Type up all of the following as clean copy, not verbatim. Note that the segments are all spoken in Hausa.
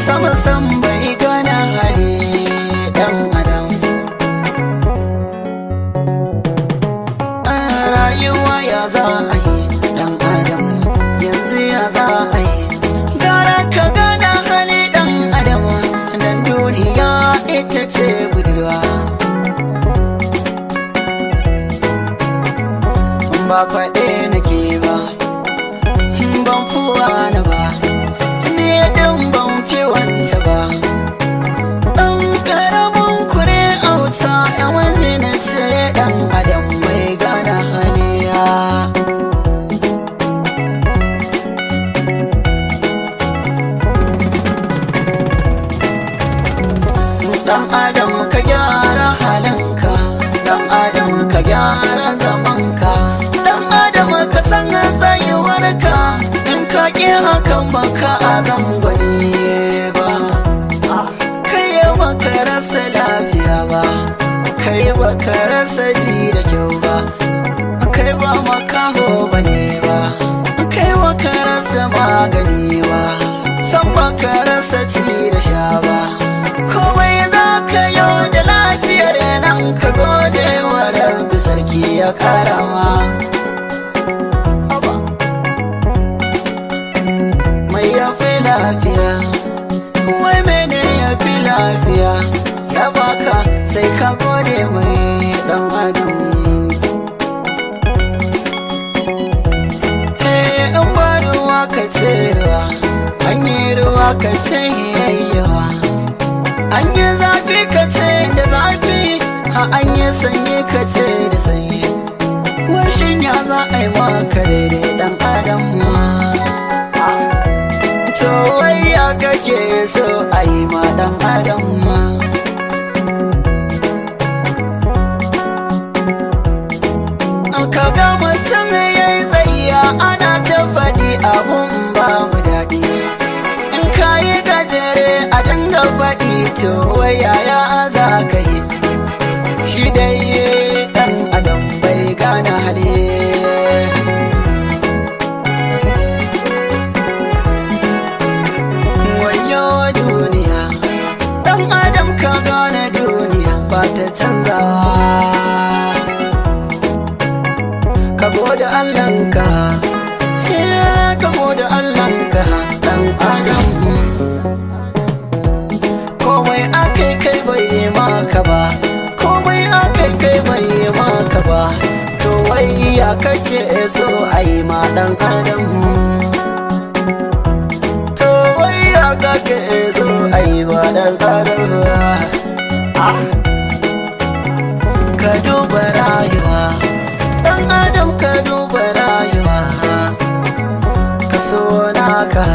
Sama sam bai gana hali dan adam. A rayuwa ya za a yi dan adam, yanzu ya za a yi? Gara ka gana hali dan adam, dan duniya ita ce budurwa. Ba faɗe nake ba, ban fuwa na ba, ni dan ban fi wanta ba. Ɗan ƙaramin kure auta yan wani na ce ɗan adam bai gana haliya. Dan adam ka gyara halinka, dan adam ka gyara zamanka, dan adam ka san tsayuwarka. In ka ƙi hakan baka azan gwani ba. Kai baka rasa lafiya ba, kai baka rasa ji da kyau ba, kai ba makaho ba ne ba, kai baka rasa magani ba, san baka rasa ci da sha ba. Komai za ka yau da lafiyar nan ka gode wa Rabbi sarki ya karama. Haba. Mai ya fi lafiya, wai mene ya fi lafiya? Ya baka sai ka gode mai dan adam. Hey, in ba ruwa ka ce ruwa, an yi ruwa ka ce yayyawa, an yi zafi ka ce da zafi, ha an yi sanyi ka ce da sanyi. Washin ya za a yi maka daidai dan adam ma? To wai ya kake so a yi ma dan adam ma? Ka ga mutum ya yi tsayiya ana ta faɗi abun babu daɗi. In ka yi gajere a dinga faɗi, to wai yaya za ka yi? Shi dai ɗan adam bai gane hali. Wayo duniya, ɗan adam ka gane duniya ba ta canzawa. Ka gode Allahnka, eh, ka gode Allahnka ɗan adam. Komai akai kai bai yi maka ba, komai akai kai bai yi maka ba, to wai ya kake so a yi ma ɗan adam? To wai ya kake so a yi ma ɗan adam? Ah. Ka duba rayuwa dan adam, ka duba rayuwa, ka so naka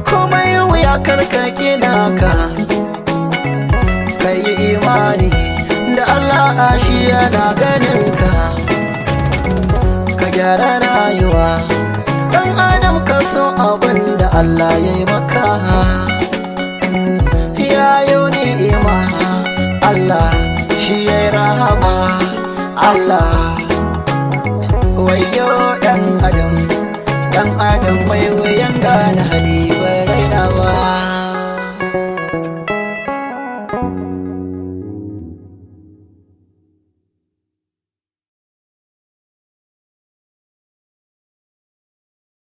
komai wuya karka gina ka. Ka yi imani da Allah shi yana ganin ka. Ka gyara rayuwa dan adam, ka so abin da Allah ya yi maka. Ya yi ni'ima Allah shi ya yi rahama Allah. Wayo dan adam, dan adam mai wuyan gane hali.